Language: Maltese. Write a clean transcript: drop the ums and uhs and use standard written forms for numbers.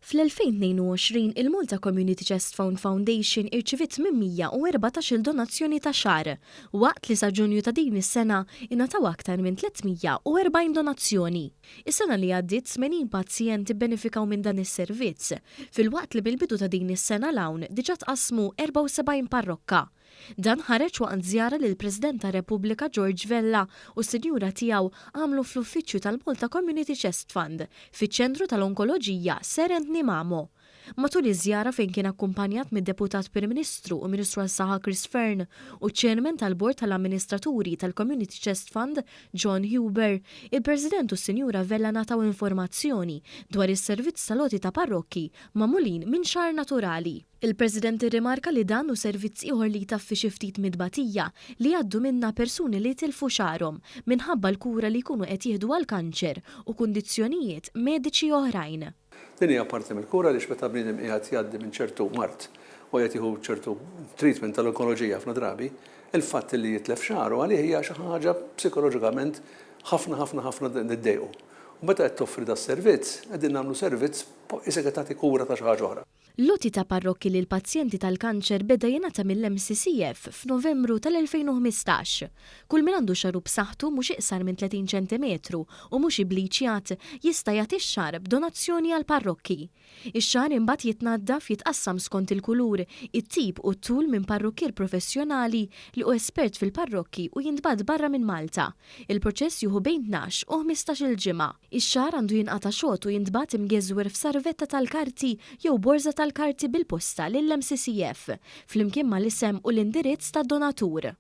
Fl-2022 il-Malta Community Chest Fund Foundation irċiviet 814-il donazzjoni ta' xagħar, waqt li sa Ġunju ta' din is-sena ingħataw aktar minn 340 donazzjoni. Is-sena li għaddiet 80 pazjent ibbenefikaw minn dan is-servizz, filwaqt li mill-bidu ta' din is-sena 'l hawn diġà tqassmu 74 parrokka. Dan ħareġ waqt żjara li l-President tar-Repubblika George Vella u s-Sinjura tiegħu għamlu fl-uffiċċju tal-Malta Community Chest Fund fiċ-Ċentru tal-Onkoloġija Sir Anthony Mamo. Matul iż-żjara fejn kien akkumpanjat mid-Deputat Prim Ministru u Ministru għas-Saħħa Chris Fearne u ċ-Chairman tal-Bord tal-Amministraturi tal-Community Chest Fund John Huber, il-President u s-Sinjura Vella ngħataw informazzjoni dwar is-servizz tal-għoti ta' parrokki magħmulin minn xagħar naturali. Il-President irrimarka li dan hu servizz ieħor li jtaffi xi ftit mit-tbatija li jgħaddu minnha persuni li tilfu xagħarhom minħabba l-kura li jkunu qed jieħdu għall-kanċer u kundizzjonijiet mediċi oħrajn. Din hija parti mill-kura għaliex meta bniedem qiegħed jgħaddi minn ċertu mard u qiegħed jieħu ċertu treatment tal-onkoloġija ħafna drabi, il-fatt li jitlef xagħru għalih hija xi ħaġa psikoloġikament ħafna ħafna ħafna ddejqu. U meta qed toffri das-servizz, qegħdin nagħmlu servizz qisek qed tagħti kura ta' xi ħaġa oħra. L-għoti ta' parrokki lil pazjenti tal-kanċer beda jingħata mill-MCCF f'Novembru tal-2015. Kull min għandu xagħru b'saħħtu mhux iqsar minn 30 ċentimetru u mhux ibbliċjat jista' jagħti x-xagħar b'donazzjoni għal parrokki. Ix-xagħar imbagħad jitnaddaf, jitqassam skont il-kulur, it-tip u t-tul minn parrukkier professjonali li hu espert fil-parrokki u jintbagħat barra minn Malta. Il-proċess jieħu bejn 12 u 15-il ġimgħa. Ix-xagħar għandu jinqata' xott u jintbagħat imgeżwer f'sarvetta tal-karti jew borża tal-karti bil-posta lill-MCCF, flimkien mal-isem u l-indirizz tad-donatur.